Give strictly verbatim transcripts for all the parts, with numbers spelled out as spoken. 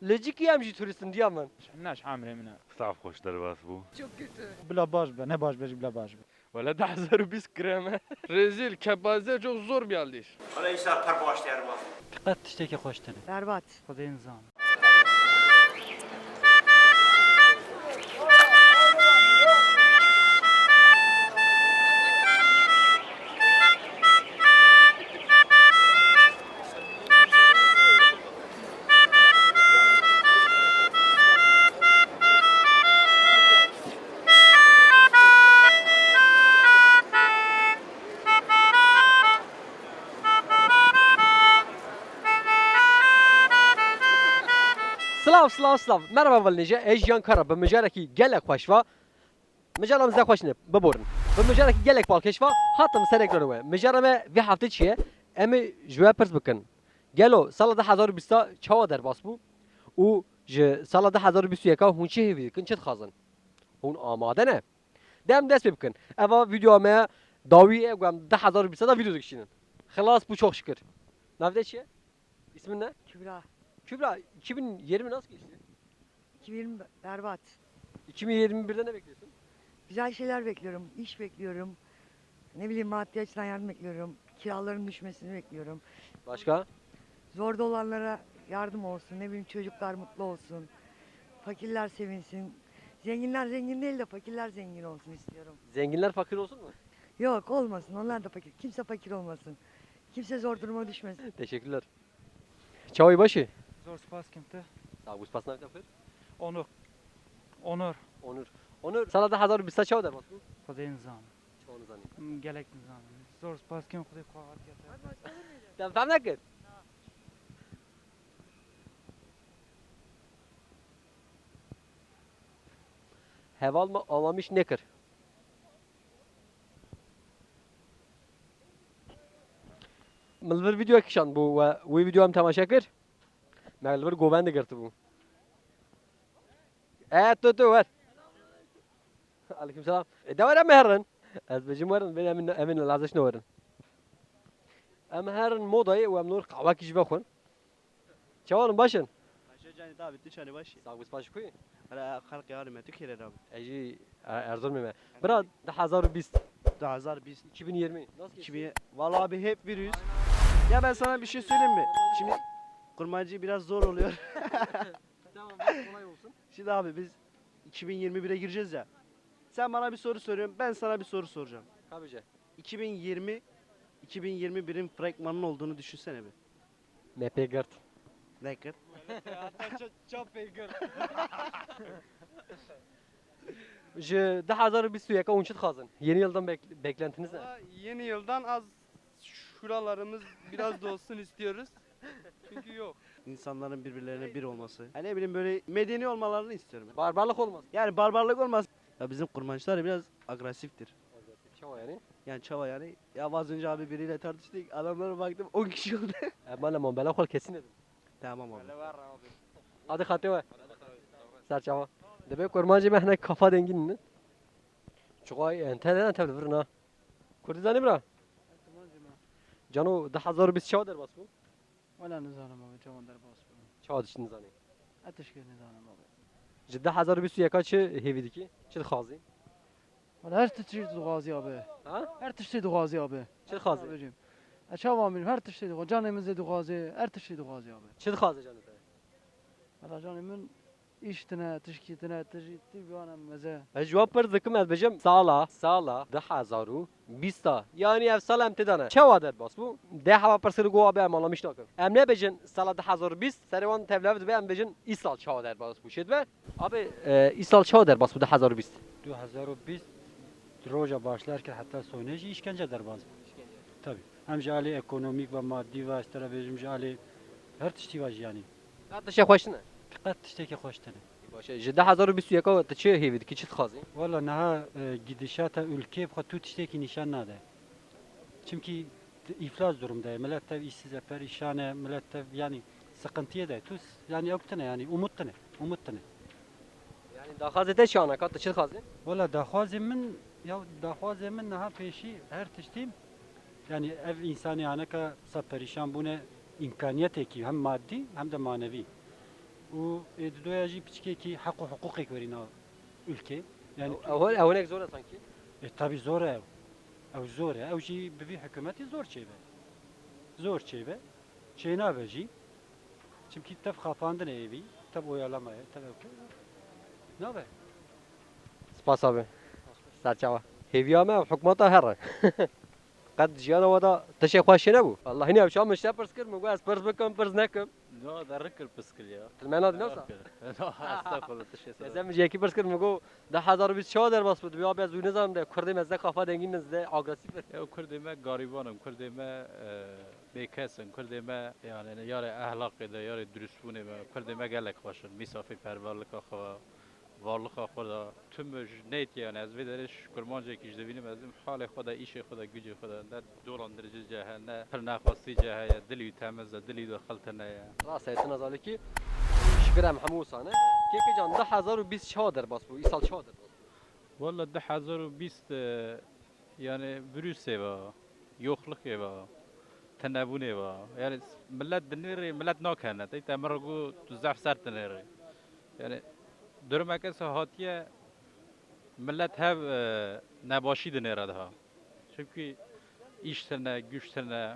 Li cîkî em jî turîst in diya min. Naş amrê min e. Saf xweş derbas bû. Çok kötü. Bila baş be, ne baş be, bila baş be. Wele du hezar û bîst kireme. Rezil, kepaze, çok zor bir haldeyiz. Wele îsal per baş derbas. Tiqet tiştekî xweş tene. Berbat. Xwedê nizam. Silav, silav, silav. Merhaba, Valnêje. Ez Jiyan Kara bi mijarekî gelek xweş va. Mijara min zêde xweş ne, biborin. Bi mijarekî gelek balkêş va, hatim ser ekrana we. Mijara me vê heftê çi ye? Em ê ji we pirs bikin. Gelo sala du hezar û bîst çawa derbas bû? Û ji sala du hezar û bîst û yeka hûn çi hêvî dikin, çi dixwazin? Hûn amade ne? De em dest pê bikin. Eva vîdeoya me ya dawî ye, ku em du hezar û bîst de vîdeo dikişînin. Xilas bû, çok şükür. Navê te çi ye? İsmin ne? Kübra. Kübra, iki bin yirmi nasıl geçti? iki bin yirmi berbat. iki bin yirmi birde ne bekliyorsun? Güzel şeyler bekliyorum. İş bekliyorum. Ne bileyim, maddi açıdan yardım bekliyorum. Kiraların düşmesini bekliyorum. Başka? Zorda olanlara yardım olsun. Ne bileyim, çocuklar mutlu olsun. Fakirler sevinsin. Zenginler zengin değil de fakirler zengin olsun istiyorum. Zenginler fakir olsun mu? Yok, olmasın. Onlar da fakir. Kimse fakir olmasın. Kimse zor duruma düşmesin. Teşekkürler. Çawa yî, baş î? Zor spas, kim tu? Sağ ol, spas, navê te xêr? Onur. Onur. Onur. Onur, sala du hezar û bîst çawa derbas bû? Xwedê nizam. Çawa nizanî? Hmm, gelek nizam. Zor spas, kim Xwedê xwe hat yate. Te fem nekir? Heval me alamiş nekir. Min li vir vîdeoyek kişand bû we wî vîdeo em temaşe kir. Me li vir govend girtibû. E, tu, tu, wer. Aleyküm selam. E, de wer em herin. Ez bêjim werin, bên em, em ê lazim ne werin. Em herin modayê û em nor qehwekî ji ve xwin. Çawan in, baş in? Baş e canî, tabi, tu çawanî, baş î? Sağ ol, baş, ku yî? Hele xelqê alî me, tu kî re rabî? Ez jî Er-, Erzurumê me. Bira, du hezar û bîst. Du hezar bîst. iki bin yirmi. Nasıl geçti? iki bin, valla abi hep virüs. Ya ben sana bir şey söyleyeyim mi? Şimdi kurmancı biraz zor oluyor. Tamam, biraz kolay olsun. Şimdi abi biz iki bin yirmi bire gireceğiz ya. Sen bana bir soru soruyorsun, ben sana bir soru soracağım. Tabii ki. iki bin yirmi, iki bin yirmi birin fragmanının olduğunu düşünsene bir. Me pê girt. Nekir. Ça, ça pê girt. Ji du hezar û bîst û yeka hûn çi dixwazin? Yeni yıldan bek-, beklentiniz ne? Valla yeni yıldan az şuralarımız biraz dolsun istiyoruz. Çünkü yok. İnsanların birbirlerine bir olması. Yani ne bileyim, böyle medeni olmalarını istiyorum. Barbarlık olmaz. Yani barbarlık olmaz. Ya bizim kurmancılar biraz agresiftir. Çawa yani? Yani çawa yani? Ya az önce abi biriyle tartıştık. Adamlara baktım on kişi oldu. E, bana mambela xwe kesin dedim. Tamam abi. Hadi xatê we. Ser çava. Debe kurmancê me hinek kafa dengîn ne? Çuqa ente de tev li vir na. Kurdî zanî bira? Cano, du hezar û bîst çawa derbas bû? Wela nizanim abi, çawan derbas bû. Çawa dişt nizanî? Ez tişkê nizanim abi. Ji du hezar û bîst û yeka çi hêvî dikî? Çi dixwazî? Wela her tiştê dixwazî abi. Ha? Her tiştê dixwazî abi. Çi dixwazî? Abicim. E, çawa bînim? Her tiştê dixwazî. Canê min zê dixwazî. Her tiştê dixwazî abi. Çi dixwazî canê te? Wela canê min, îş tine, tişkî tine, tijî, tu ji wan em meze. Ez ji wan pirs dikim, ez bêjim, sala, sala du hezar û bîst a. Yanî ev sal em tê de ne. Çawa derbas bû? Deh heva pirs kir, got, abi, em anlamış nakin. Em nebêjin sala du hezar û bîst, serê wan tevlihev dibe, em bêjin îsal çawa derbas bû. Şêt be? Abi, e, îsal çawa derbas bû du hezar û bîst? Du hezar û bîst roja başlar kir heta sone jî îşkence derbas bû. Tabii. Hem ji alî ekonomîk ve madî ve, ez te re bêjim, ji alî her tiştî ve jî yanî. Her tiştê xweş tine? Qet tiştekî xweş tine. Baş e, ji du hezar û bîst û yeka tu çi hêvî dikî, çi dixwazî? Wala niha, e, gidişata ülkê bi xwe tu tiştekî nîşan nade. Çimkî di-, îflas durumda ye. Millet tev îşsiz e, perîşan e, millet tev, yanî, sıkıntıya de. Tu s-, yanî, ew tine, yanî, umut tine. Umut tine. Yanî daxwazê te çi ana, ka tu çi dixwazî? Wala daxwazê min, ya daxwazê min niha pêşî her tiştî, yanî ev însanê aneka sa perîşan bûne, îmkaniyetekî hem madî hem de manevî. Û ê didoya jî piçkekî heq û hiqûqê werî nav ülkê. Yani Ew, ew hinek zor e sanki. E, tabii zor e ew. Ew zor e. Ew jî bi vî hikûmetî zor çêbe. Zor çêbe. Çênabe jî. Çimkî tev xapandin e êvî, tev oyalama ye, tev ew ke. Nabe. Spas abi. Serçava. Hêviya me ev hikûmeta here. Qet jiyana we de tişê xweş çênebû. Wallahî ne ew çawa min ji te pirs kir, min got ez pirs bikim, pirs nekim. No, de rikir piskil ya. Til me nadî newsa. No, estağfurullah, tişê Ez em ji yekî pirs kir, min got du hezar û bîst çawa derbas bû, dibe abi ez wî nizanim de, kurdê me zek xafa dengîn in, zde agresîf in. Ew kurdê me garîban in, kurdê me e, bêkes in, kurdê me yani yarê ehlaqê de, yarê dirustbûnê me, kurdê me gelek xweş in, misafirperverlika xwe, varlika xwe de, tim ji neytê yani ez vê derê ji kurmancekî ji dibînim, ez dibînim halê xwe de, îşê xwe de, gücê xwe de, ne dolandirici ce heye, ne pir nexwestî ce heye, dilî wî temiz e, dilî wî de xil tune ye. Rast e, tu nazalekî şikir em hemû sane. Kêkê can, du hezar û bîst çawa derbas bû, îsal çawa derbas bû? Walla du hezar û bîst e, yani virusê ve, yoxlukê ve, tenebûnê ve. Yani millet dinêrê, millet nakene. Tey te min re got tu zehf ser dinêrê. Yani durumeke se hatiye millet hev e, nebaşî dinêre daha. Çünkü iş tine, güç tine.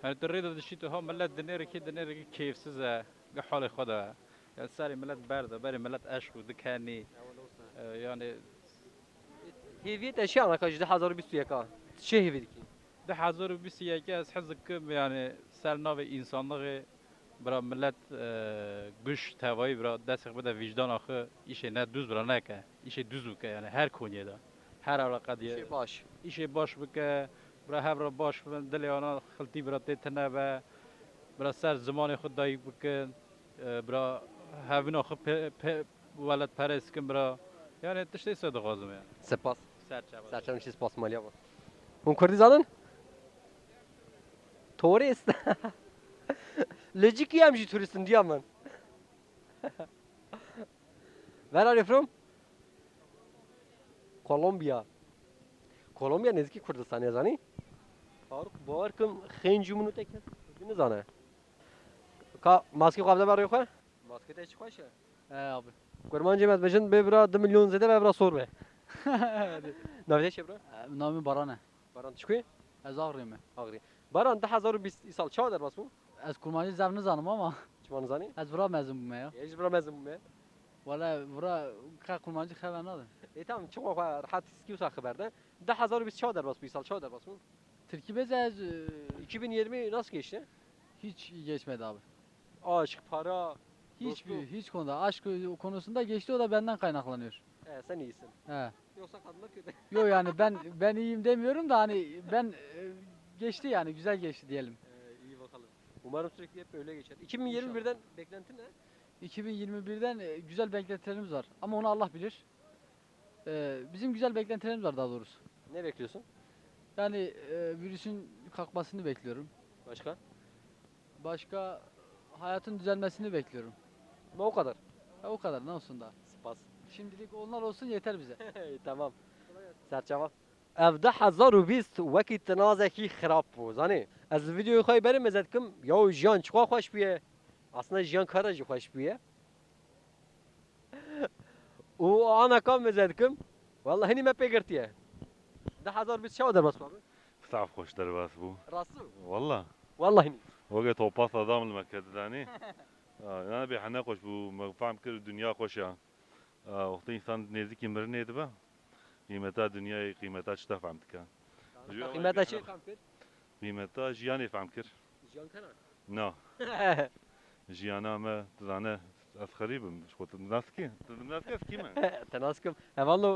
Hani tu rê de dişî tu ha millet dinêrê kê dinêrê kê keyfsiz e, ge halê xwe de. Yani serê millet berde, berê millet eşq û dikenî. E, yani Hêviyê te çi anaka ji du hezar û bîst û yeka? Çi hêvî dikî? Du hezar û bîst û yekê ez hez dikim, yani ser navê însanlixê bira millet e, guş tevayî bira destê xwe bide vîcdana xwe, îşê ne dûz bira neke, îşê dûz bike, yani her koniyê de, her eleqe diye. Îşê baş. Îşê baş bike, bira hev re baş bin, dilê ana xiltî bira tê tine be, bira ser zimanê xwe dayik bikin, e, bira hevîna xwe pê, pê, welatperest bikin bira. Yani tiştê se dixwazim yani. Spas. Serçava. Serçava çi spas maliya bû. Hûn kurdî zanin? Turist. Lojîkî em jî turist in diya min. Where are you from? Colombia. Colombia nêzîkî Kurdistanê zanî? Faruk, bawer kim xêncî min û te kes Kurdî nizane. Ka maskê xwe avde ber rê xwe? Maskê te çi xweş e. He abi. Kurmancê me dibêjin bê bira du milyon zêde be bira sor be. Navê te çi ye bira? Navê min Baran e. Baran tu ji ku yî? Ez Axrî me. Axrî. Baran du hezar û bîst îsal çawa derbas bû? Ez kurmancî zef nizanim ama. Çima nizanî? Ez vira mezin bûme ya. Ez ji vira mezin bûme. Wala vira ka kurmancî xeber nadim. E tamam, çima xwe rehat hîskî wisa xeber de. Du hezar û bîst çawa derbas bû, îsal çawa derbas bû? Tirkî bêje ez, e, iki bin yirmi nasıl geçti? Hiç iyi geçmedi abi. Aşk, para, hiçbir, dostluk. Hiç konuda. Aşk konusunda geçti, o da benden kaynaklanıyor. He, sen iyisin. He. Yoksa kadınlar kötü. Yok yani ben ben iyiyim demiyorum da hani ben e, geçti yani güzel geçti diyelim. He, iyi bakalım. Umarım sürekli hep böyle geçer. İnşallah. iki bin yirmi birden beklentin ne? iki bin yirmi birden e, güzel beklentilerimiz var. Ama onu Allah bilir. Ee, bizim güzel beklentilerimiz var daha doğrusu. Ne bekliyorsun? Yani e, virüsün kalkmasını bekliyorum. Başka? Başka hayatın düzelmesini bekliyorum. Ama o kadar. Ha, o kadar, ne olsun daha. Spas. Şimdilik onlar olsun yeter bize. Tamam. Serçava. Ev du hezar û bîst wekî tinazekî xirab bû. Zanî, ez videoyê xwe berê meze dikim, yaw jiyan çiqa xweş bûye. Aslında jiyan kara jî xweş bûye. Û ana ka meze dikim. Wallahî nî me pê girtiye. Du hezar bîst çawa derbas bû abi? Zaf xweş derbas bû. Rastî? Walla. Wallahî nî. Weke topasa dam li me kir didanî. Yani bê hene xweş bû. Me fehm kir dinya xweş e. Wextê însan nêzîkî mirinê dibe, qîmeta dinyayê, qîmeta çi te fehm dike. Qîmeta çi fehm kir? Qîmeta jiyanê fehm kir. Jiyan kena? Na. Jiyana me, tu zane, ez xerîb im, ji xwe tu nas kî? Tu nas kî ez kî me? Te nas kim. Hevalno,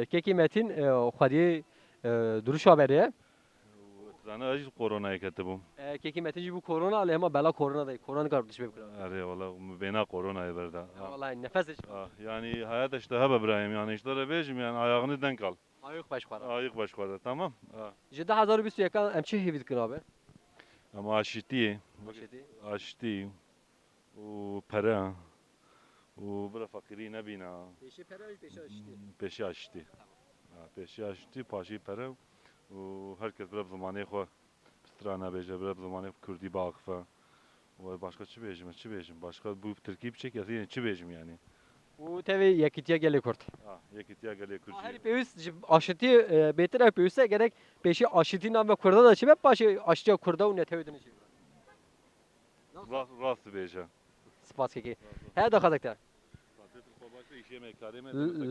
e, kekî Metin, e, xwediyê, e, duruşa berê. Tu zane ez jî koronayê ketibûm. E, kekî Metin jî bû korona, lê hema bela korona de, korona nikar dişbê bikira. Erê, wala, bêna koronayê berda. Wala, nefes de. Ah, yani, hayat işte hebe Ibrahim, yani, işte de bêjim, yani, ayağını denk al. Ayık beş para. Ayık beş para, tamam. Ha. Ji du hezar û bîst û yek em çi hêvî dikin abi? Em aşitiyê. Aşitî. Aşitî û pere û bira feqîrî nebîna. Pêşî pere, pêşî aşitî. Pêşî aşitî. Tamam. Ha, pêşî aşitî, paşî pere û her kes bira bi zimanê xwe pistra nebêje, bira bi zimanê xwe kurdî biaxife. Vay, başka çi bêjim, çi bêjim? Başka bu Tirkî biçek ya, yine çi bêjim yani? Û tevî yekîtiya gelê Kurd. Ha, yekîtiya gelê Kurd. Herî pêwîst ji aşitî, e, bêtir ew pêwîst e, gerek pêşî aşitî navê Kurda da çibe, paşê aşitiya Kurda û netewê din çibe. Rast, rast bêje. Spas kekê. He da xwezek te.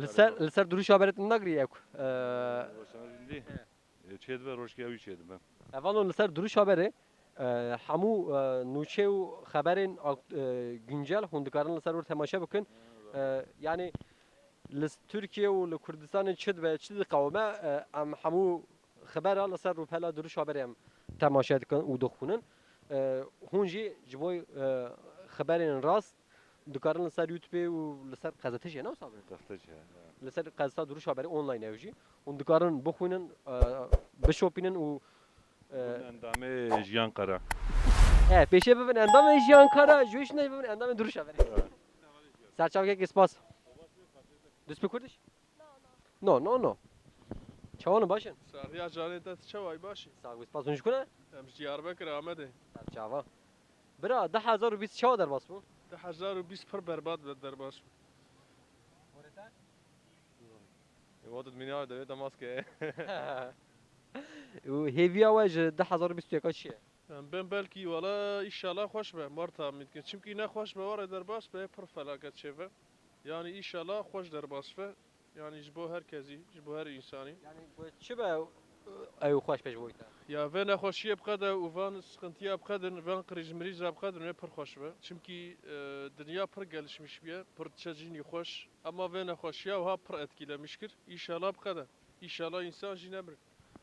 Li ser, li ser duruşa berê tu nagirî ew. E, Roşana rindî. He. E, çêdibe, rojkê ew jî çêdibe. Evalo li ser duruşa berê, e, hemû, e, nûçe û xeberên ak-, e, güncel hûn dikarin li ser wir temaşe bikin. E, yani li s-, Tirkiye û li Kurdistanê çi dibe, çi diqewime, e, em hemû xebera li ser rûpela duruşa berê em temaşe dikin û dixwînin. E, hûn jî ji bo, e, xeberên rast dikarin li ser YouTube û li ser qezete jî ne wisa bin? Qezete jî, he, he. Li ser qezeta duruşa berê online ew jî. Hûn dikarin bixwînin, e, bişopînin û, e, Bibin endamê Jiyan Kara. E, pêşê bibin endamê Jiyan Kara, ji wê şûnde jî bibin endamê duruşa berê. Evet. Serçavkekê spas. Do you speak Kurdish? No, no, no. Çawan in, baş in? Serdiya canê te, tu çawa yî, baş î? Sağ ol, spas. Hûn ji ku ne? Em ji Diyarbekir, Amedê. Serçava. Bira, du hezar û bîst çawa derbas bû? Du hezar û bîst pir berbat be, derbas bû. What did Minyar de, de maske? Û hêviya we ji du hezar û bîst û yeka çi ye? Em bên belkî, wala, înşallah xweş be, Marta min dikin. Çimkî ne xweş be, were derbas be, pir felaket çêbe. Yani înşallah xweş derbas be. Yani ji bo her kesî, ji bo her însanî. Yani ku çi be ew xweş be ji bo te? Ya vê nexweşiyê biqede û van sıkıntıya biqedin, van qirîjmirîja biqedin, wê pir xweş be. Çimkî, e, dinya pir gelişmiş biye, pir diçe cînî xweş. Ama vê nexweşiya wiha pir etkilemiş kir. Înşallah biqede. Înşallah însan jî nemir.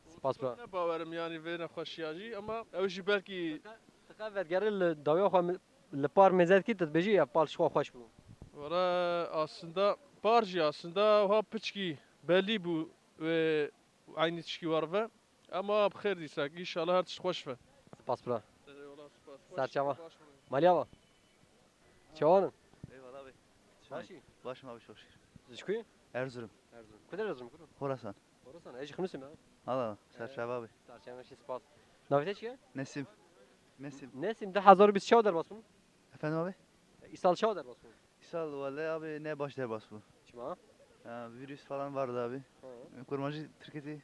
Spas be. Ne bawerim yani vê nexweşiya jî, ama ew jî belkî Tiqe vedigerin li dawiya xwe mi-, li par mêze dikî, tu dibêjî ya par ji xwe xweş bû. Wala aslında par jî aslında wiha piçkî belî bû wê eynî tişkî war ve. Ama bi xêr dîsak, înşallah her tişt xweş be. Spas bira. Eyvallah, spas. Serçava. Maliya va. Çawan in? Eyvallah abi. Baş î? Başım abi, çok şükür. Ji ku yî? Erzurum. Erzurum. Ku derê Erzurum kuro? Horasan. Horasan, ez jî Xinûsê me. Hala, Serçava abi. Serçava, spas. Navê te çi ye? Nesim. Nesim. Nesim, du hezar û bîst çawa derbas bûn? Efendim abi? Îsal çawa derbas bûn? Sal wele abi ne baş derbas bû. Çima? Ha, virüs falan vardı abi. Hı. Kurmancı Türkiye'de.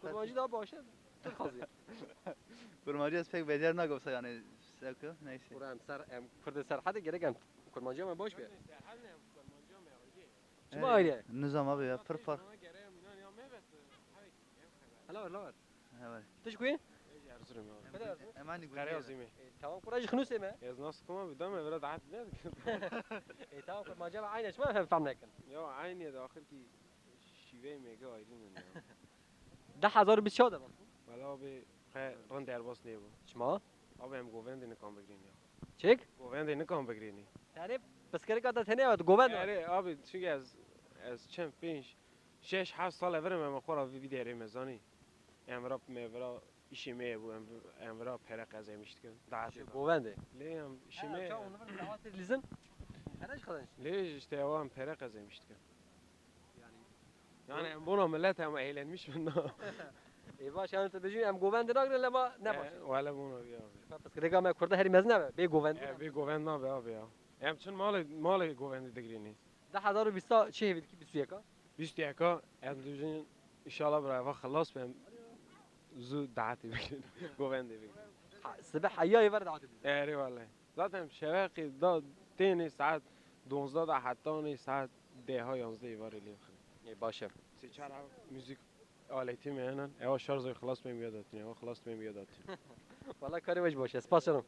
Kurmancı daha baş e, Türk xazı. Kurmancı ez pek becer nagosa yani, seko, neyse. Kura em ser, em Kurdê Serhedê gerek em kurmancı me baş be. Çima ayrı? Nizam abi ya, pır par. Hala var, hala var. Evet. Tu ji ku yî? Ez ji Erzurumê, abi. Kede Erzurum? Em aynı Qereya Zîmê. E, tamam, kura ji Xinûsê me. Ez nas kuma bi dame vira dahat ne dikim. E, tamam, kurmanca me aynı, çima em fehm nekin? Ya, aynı de axir ki şiveyê mêge ayrı ne ya. Du hezar û bîst çawa derbas bû? Valla abi, qe rind derbas nebû. Çima? Abi, em govendê nikan bigirîn ya. Çek? Govendê nikan bigirîn. Yani, piskirika te tenê evet govend. Yani abi, çünkü ez, ez çend pênc, şeş, heft sal evirim em xwe ra vî, vî derê me zanî. Em vira, me vira, îşê me bû, em, em vira pere qezemiş dikin. Daha Ji govendê. Lê em işê me. Çawa onu bir dawa tir lizin? Pere ji qezenç. Lê işte ewa em pere qezemiş dikin. Yani. Yani em bona millet em eğlenmiş bin. E, baş, yani te bêjî em govendê nagrin lema ne baş. E, wele bona ya abi. Piskirêka me Kurda herî mezin e, bê govendê. E, bê govend nabe abi ya. Em çin malê, malê govendê digirînî. Du hezar û bîst çi hêvî dikî bîst û yeka? Bîst û yeka em dibêjin inşallah bira eva xilas bim. Zû dahatê bikin. Govendê bikin. Ha, sibe heyayê ver dahatê bikin. Erê wele. Zaten şeveqê da tênê saet donzda da hetanê saet deha yanzdeh êvarê lê bixin. Ê, baş e. Sê çar ev müzik aleti me henin. Ewa şarjê xilas bim ya datin. Ewa xilas bim ya datin. Valla karê we jî baş e. Spas canım.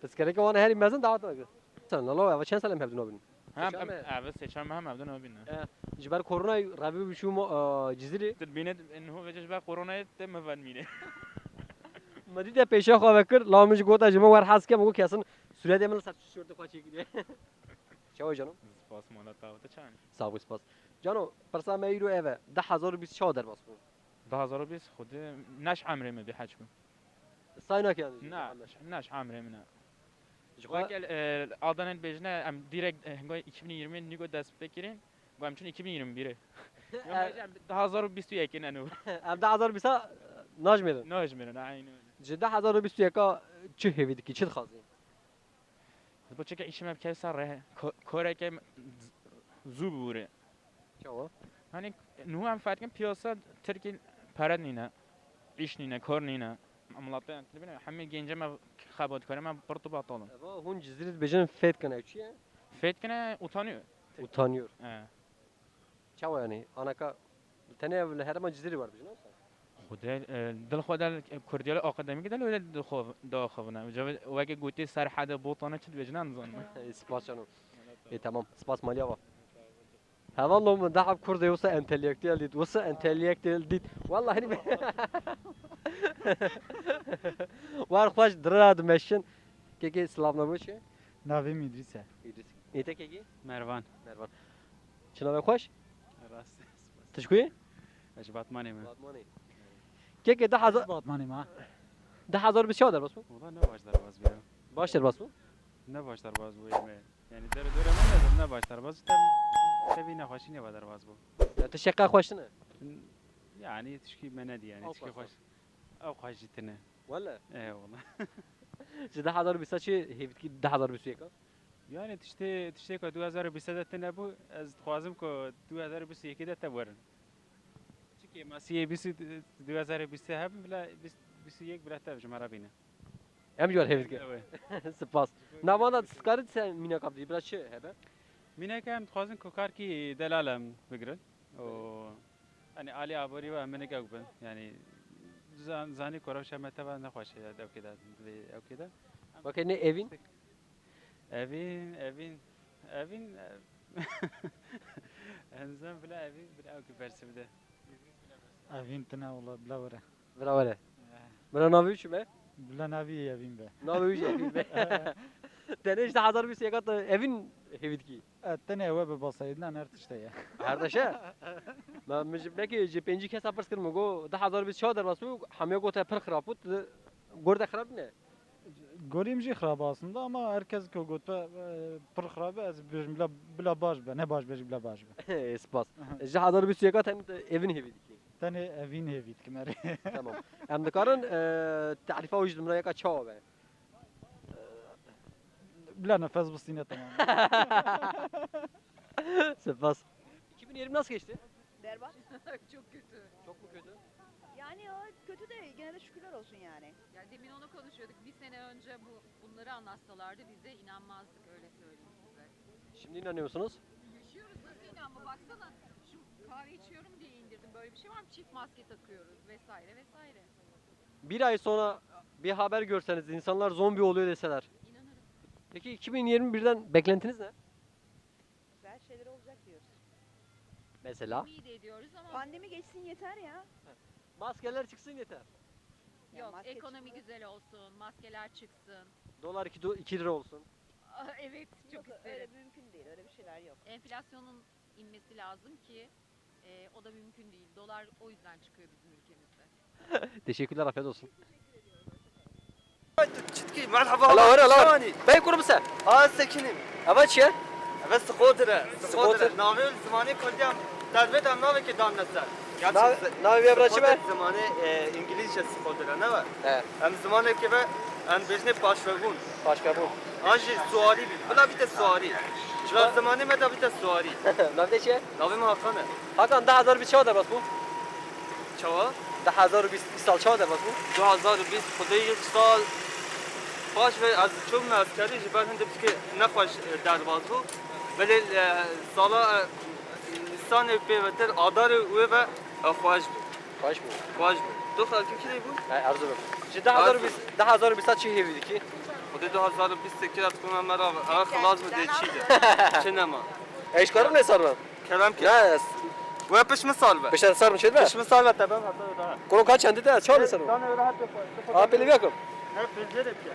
Piskirêka wan herî mezin dahat nagir. Sen, lalo, eva çend sal em hevdû nabînin? Hem, Seçan em, me? Evet, seçan me hem hevdû nabînin. E, ji ber koronayê revî bû çû mo, e, Cizîrê. Tu dibîne, niho vêce ji ber koronayê te min venmîne. Me dî te pêşiya xwe vekir, lalo min jî gota ji min wer hez ke, min got kesin sûretê min li ser tişortê xwe çêkiriye. Çawa cano? Spas mala te, te çawa? Sağ ol, spas. Cano, pirsa me îro ev e, du hezar û bîst çawa derbas bû? Du hezar û bîst xwedê neş emrê me bê heç bû. Say nake yani. Na, neş emrê min e. Ji xwe Weke, e, Adanê dibêjine em direkt, e, go iki bin yirmi nîgo dest pê kirin. Go em çûn iki bin yirmi birê. Em du hezar û bîst û yekê ne nû. Em du hezar û bîst najmêrin. Najmêrin, aynen öyle. Ji du hezar û bîst û yeka çi hêvî dikî, çi dixwazî? Bo çike îşê me bikeve ser rê, ko-, koreke z-, zû bibûre. Çawa? Hani, niha em fetkin piyasa Tirkî pere nîne, îş nîne, kor nîne. Em welatê, yani, tu dibîne, hemî gencê me xebatkarê me pir tu batal in. Eva hûn Cizîrî dibêjin fetkin ew çi ye? Fetkin e, utanıyor. Utanıyor. He. Çawa yani? Anaka tenê li herêma Cizîrî wer bijî, ne wisa? Xwedê, e, dil xwe de, e, Kurdiya li akademîkî de li wê de dil xwe diaxivine. Ca weke gotê serhede botane çi dibêjin, em zanin. Ê, spas canım. Ê, tamam. Spas maliya va. Hevalno min daha Kurdê wisa entelektüel dît. Wisa entelektüel dît. Wallahî. Wer xweş dira dimeşin. Kekê silav nabo çi? Navê min Îdrîs e. Îdrîs. Nê te kekî? Mervan. Mervan. Çi navê xweş? Rast. Tu ji ku yî? Ez ji Batmanê me. Batmanê. Kekê du hezar, Batmanê me. Du hezar bîst çawa derbas bû? Wala ne baş derbas bû ya. Baş derbas bû? Ne baş derbas bû yê me. Yani dere dore me ne, ne baş derbas bû. Tabii, tabii nexweşî ne baş derbas bû. Ya tu şeqa xweş ne? Yani tişkî me ne diye yani, tişkî xweş. Ew xweş jî tune. Wele? E, wala. Ji du hezar û bîst çi hêvî dikî du hezar û bîst û yek? Yani tiştê, tiştê ku du hezar û bîst de tune bû, ez dixwazim ku du hezar û bîst û yekê de tev werin. Çi kêmasiyê bîst, du hezar û bîst hebin, bila bîst, bîst û yek bila tev ji me re bîne. Em jî wer hêvî dikin. Ew e. Spas. Navana dikarî dise mînaka bidî, bila çi hebe? Mînaka em dixwazin ku karkî delal em bigrin. Û, yani, alî aborî ve em hinek ew bin. Yani, zan-, zanî ku rewşa me teva nexweş e, ew kê de, vê ew kê de. Weke ne evîn? Evîn, evîn, evîn, e, henzem bila evîn, bila ew kê bersiv de. Evîn tune wala bila were. Bila were. Eh. Bila navê wî çi be? Bila navî evîn be. Navê wî jî evîn be. Tenê ji du hezar bîst û yek hat evîn hêvî dikî. E, tenê ewe bi basayî, nan her tişte ye. Her tişte? Ma min ji, belkî ji pêncî kesa pirs kir, min got, du hezar bîst çawa derbas bû, hemiya gote pir xirab bû, tu gor de xirab ne? Gorîm jî xirab aslında ama herkes ku got, e, pir xirab e, ez bêjim bila, bila baş be, ne baş bêjim bila baş be. Spas. Aha. Ji du hezar bîst û yek ten evîn hêvî dikî. Tenê evîn hêvî dikim erê. Tamam. Em dikarin, e, tarîfa wî ji numara yeka çawa be? Bila nefes bistîne tamam. Spas. iki bin yirmi nasıl geçti? Berbat. Çok kötü. Çok mu kötü? Yani o kötü de gene de şükürler olsun yani. Ya demin onu konuşuyorduk. Bir sene önce bu, bunları anlatsalardı biz de inanmazdık, öyle söyleyeyim size. Şimdi inanıyor musunuz? Yaşıyoruz, nasıl inanma? Baksana şu kahve içiyorum diye indirdim. Böyle bir şey var mı? Çift maske takıyoruz vesaire vesaire. Bir ay sonra bir haber görseniz, insanlar zombi oluyor deseler. İnanırım. Peki iki bin yirmi birden beklentiniz ne? Güzel şeyler olacak diyoruz. Mesela? Ümit ediyoruz ama pandemi geçsin yeter ya. Maskeler çıksın yeter. Ya yok, maske ekonomi çıkmıyor, güzel olsun, maskeler çıksın. Dolar iki do-, iki lira olsun. Aa, evet, çok isterim. Yok, öyle mümkün değil, öyle bir şeyler yok. Enflasyonun inmesi lazım ki, e, o da mümkün değil. Dolar o yüzden çıkıyor bizim ülkemizde. Teşekkürler, afiyet olsun. Çitkî, merhaba. Hello, hello, hello. Şanî. Bey kurumsa. Aa, sekinim. Ava çi ye? Eve skotir e. Skotir. Skotir. Navê zimanê kurdî em, derbê de em navê ki dan ne ser. Gerçi nav-, ze-, navê vê bira çi be? Skotir zimanê, e, îngilîzce skotir e, ne be? He. Em zimanê ki be, em bêjnê paşvebûn. Paşvebûn. An jî suarî bî. Bila bîte suarî. Bila zimanê me de bîte suarî. Navê te çi ye? Navê min Hakan e. Hakan, du hezar bîst çawa derbas bû? Çawa? Du hezar û bîst, îsal çawa derbas bû? Du hezar û bîst, xwedê yek sal paş ve ez çûm eskerî, ji ber hindê piçkê nexweş, e, derbas bû. Belê, e, sala, e, Nîsanê pê ve tir, Adarê wê ve, e, xweş bû. Xweş bû. Xweş bû. Tu xelkê kirê bû? He, Erzurum. Ji du hezar û bîst, Erzurum. Du hezar û bîst çi hêvî dikî? Xwedê du hezar û bîst kira dikûme me ra, e, xilas bû dê çî de. Çi nema. Ey, ji karim lê sar bim? Kerem ki. Ya, we piş min sar be. Pişt sar min çêdibe? Piş min sar be, te ben hata da. Kuro ka çendi de, çal sen. Sana öyle hep yapar. Aa, pili yakım. Hep pencere bile.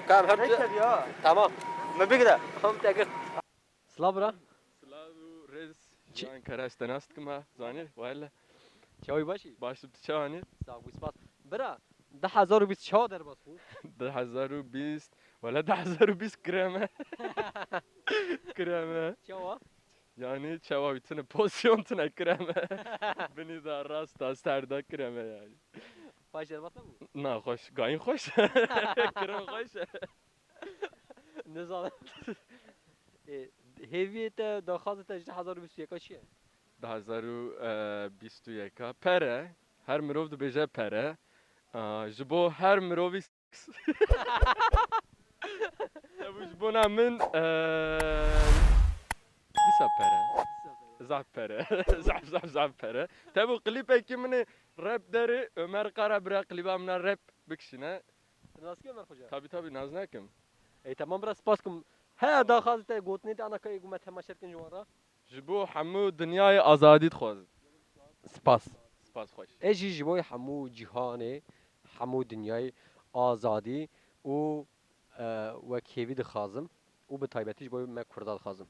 Tamam, hep. Neyse ya. Tamam. Me bigre. Tamam, tekir. Silav bira. Silav û rêz. Çi- Yan Karaş te nas dikim ha, zanî, wele. Çawî başî? Baş tu çawanî? Sağ ol, spas. Bira, du hezar û bîst çawa derbas bû? Du hezar û bîst, wele du hezar û bîst kireme. Kireme. Çawa? Yani çawa wî tune pozisyon tune kireme. Binî da rasta serda kireme yani. Paş derbas nebû? Na xweş, gayîn xweş. Kirin xweş. Nizanim. E, hêviyê te, daxazê te ji du hezar û bîst û yeka çi ye? Du hezar û bîst û yeka pere. Her mirov dibêje pere. Aa, ji bo her mirovî Ew ji bona min, eee, dîsa pere. Zaf pere. Zaf, zaf, zaf pere. Tevû klîpekî min ê rap derê, Ömer Kara bira klîba min a rap bikişîne. Tu nas kî Ömer Xoca? Tabii, tabii, nas nakim. Ey, tamam, bira spas kim. He, daxaz te gotinê te ana kayê ku me temaşe dikin ji wan re. Ji bo hemû dinyayê azadî dixwazim. Spas. Spas xweş. Ez jî ji bo hemû cîhanê, hemû dinyayê azadî û, e, wekhevî dixwazim û bi taybetî ji bo me Kurda dixwazim.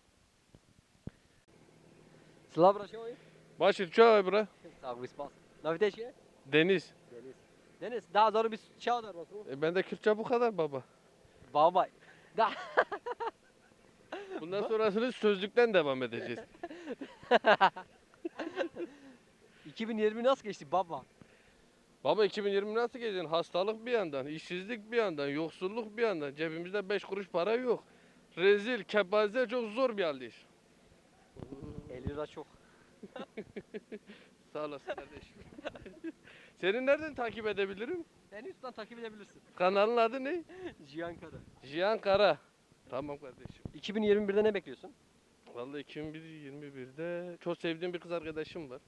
Silav bira, çawa yî? Baş î, çawa bira? Sağ ol, spas. Navê te çi ye? Deniz. Deniz. Deniz, du hezar û bîst çawa derbas bû? E, bende Kürtçe bu kadar baba. Baba. Da. Bundan sonrasını sözlükten devam edeceğiz. iki bin yirmi nasıl geçti baba? Baba, iki bin yirmi nasıl geçti? Hastalık bir yandan, işsizlik bir yandan, yoksulluk bir yandan. Cebimizde beş kuruş para yok. Rezil, kepaze, çok zor bir haldeyiz. Elli lira çok. Sağ olasın kardeşim. Seni nereden takip edebilirim? Beni YouTube'dan takip edebilirsin. Kanalın adı ne? Cihan Kara. Cihan Kara. Tamam kardeşim. iki bin yirmi birde ne bekliyorsun? Vallahi iki bin yirmi birde çok sevdiğim bir kız arkadaşım var.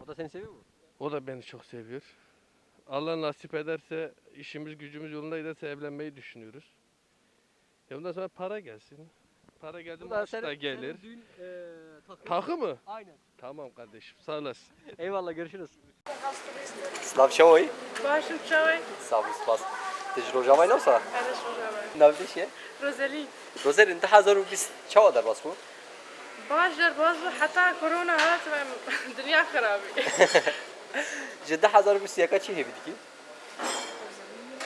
O da seni seviyor mu? O da beni çok seviyor. Allah nasip ederse, işimiz gücümüz yolunda giderse evlenmeyi düşünüyoruz. Ya bundan sonra para gelsin. Para geldi, bu da maaş senin, da gelir. Senin düğün, e, takı. Takı mı? Aynen. Tamam kardeşim, sağ olasın. Eyvallah, görüşürüz. Silav, çawa yî? Baş im, çawa yî? Sağ ol, spas. Tu ji Rojavayê ne wisa? Ez ji Rojavayê. Navê te çi ye? Rozelîn. Rozelîn, du hezar û bîst çawa derbas bû? Baş derbas bû, heta korona hat, em dinya xirabî. Ji du hezar û bîst û yeka çi hêvî dikî?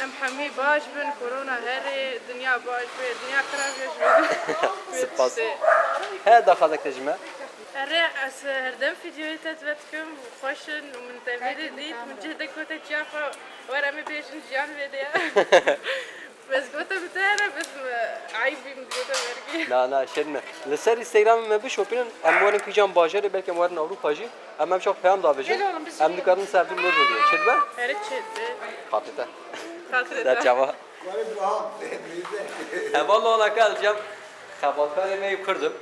Em hemî baş bin, korona herê, dinya baş be, dinya xirab be ji vê. Spas. He, daxwazek te ji me? Erê, ez herdem vîdyoyê te divê dikim, xweş in û min te vê dê dît, min cih de gote çiya xwe, were em ê bêjin jiyan vê dê ye. Bes gote bi te here, bes eyb bî min gote vergî. Na, na, şerm e. Li ser Instagramê me bişopînin, em werin kîjan bajarê, belkî em werin Ewropa jî. Em, em şok peyam da bêjin. Gel oğlum, biz yürüyelim. Em dikarin ser vî mor bibin. Çi dibe? Erê, çi dibe? Xatirê te. Xatirê te. Çawa? Heval ola kal cem. Xebatkarê me yê Kurd im.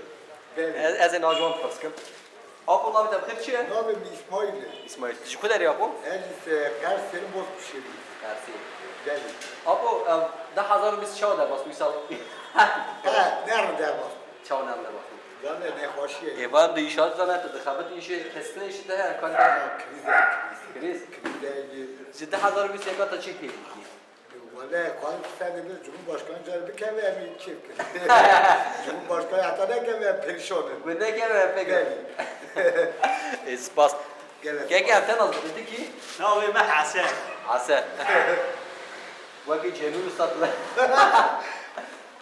Belê. Ez, ez ê nav ji wan pirs kim. Apo, navê te bi xêr çi ye? Navê min Îsmaîl e. Îsmaîl. Tu ji ku derê apo? Ez ji Qersê, Bozkuşê me. Qersê. Belê. Apo, ev du hezar û bîst çawa derbas bû, îsal? He, ne re derbas bû. Çawa ne re derbas bû? Zane nexweşî ye. Ê, van di îşa zane, tu dixebit, îşê kesine, îşê te heye, kar. Ya, kriz e, kriz. Kriz? Kriz e. Ji du hezar û bîst û yeka te çi hêvî dikî? Wele, xwazim tu ser de bir Cumhurbaşkanı cari bikeve, em ê kêf kirin. Cumhurbaşkanı heta nekeve, em perişan in. Gundekeve, em pek. Belê. Ê, spas. Gelek. Kek, em te nas dikî? Navê me Hesen. Hesen. Wekî Cemîl Usta tine.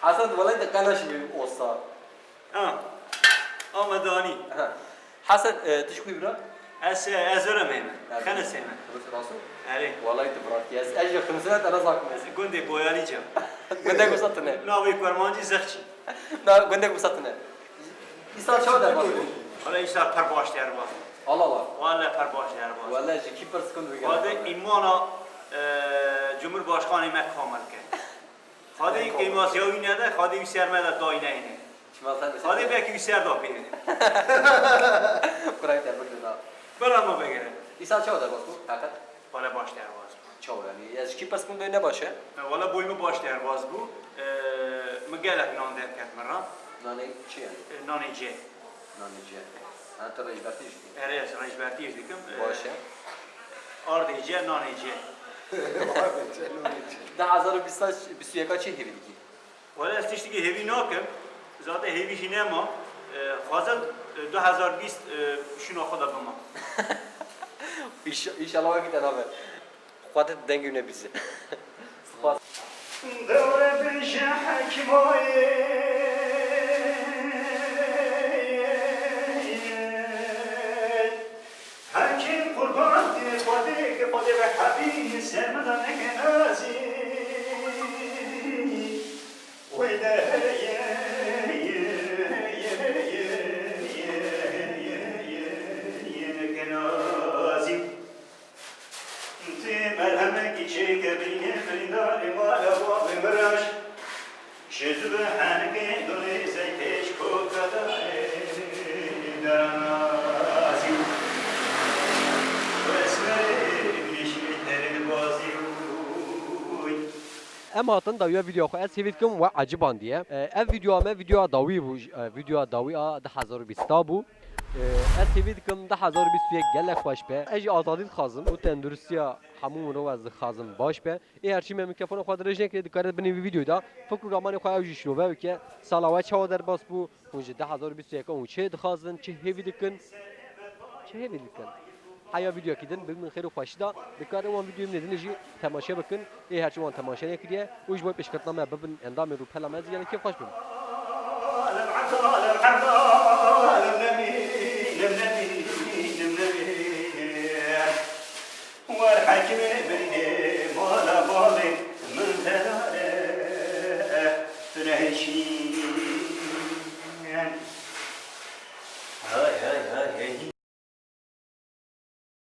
Hesen, wele de qena şî Usta. Ha. Ama danî. Ha. Hesen, e, tu ji ku yî bira? Ez, e, Erzurumê me. Erzurum. Xenisê me. Rus rasu? Erê. Wallahî tu birakî. Ez, ez ji Xenisê ne te ne zakim ez. Gundê Boyalî cem. Gundek wisa tune. Navê Kurmancî Zexçî. Na, gundek wisa tune. Îsal çawa derbas bû? Wala îsal pir baş derbas. Allah Allah. Wala pir baş derbas. Wala ji kî pirs kin wî. Wala îmana, e, Cumhurbaşkanê me kamil ke. Xwedê kêmasiya wî nede, Xwedê wî ser me de dayî neyne. Çima sen de Xwedê belkî wî ser da pê. Kuray te bigrin ha. Bira me bigire. Îsal çawa derbas bû? Heqet? Wala baş derbas bû. Çawa yani? Ez ji kî pirs kim, ne baş e? E, wala boy min baş derbas bû. E, min gelek nan derket min re. Nanê çi yani? E, nanê cê. Nanê cê. Ha, tu rêjbertî jî dikî? Erê, ez rêjbertî jî dikim. E, baş e. Ardê cê, nanê cê. Ardê cê, nanê cê. Du hezar û bîst, bîst û yeka çi hêvî dikî? Wele ez tiştekî hêvî nakim. Zaten hêvî jî nema. E, xwazim, e, du hezar bîst, e, şûna xwe de bima. Înş-, înşallah wekî te nabe. Xwedê dengê wî nebîze. Spas. Dewre bêje hekîmayê. Hekîm qurban Xwedê, Xwedê be hebî ser min de neke nazî. Wê de Em hatin dawiya vîdyoya xwe, ez hêvî dikim we ecibandiye. E, ev vîdyoya me vîdyoya dawî bû, e, vîdyoya dawî a du hezar û bîst bû. E, ez hêvî dikim du hezar û bîst û yek gelek xweş be. Ez jî azadî dixwazim û tenduristiya hemû mirov ez dixwazim baş be. Ê her çî me mikrofona xwe dirêj nekiriye, dikare binê vî vîdyoyê de fikr û ramanê xwe ew jî şirove bike. Sala we çawa derbas bû? Hûn ji du hezar û bîst û yek hûn çi dixwazin, çi hêvî dikin? Çi hêvî dikin? Heya vîdyoyekî din bibin xêr û xweşî de, dikarin wan vîdyoyê min ê din jî temaşe bikin. Ê her çi wan temaşe nekiriye û ji bo pêşketina me bibin endamên rûpela me, ez gelekî kêfxweş bim. Wer hekimê birînê mala bavê min tenare tu nehêşî.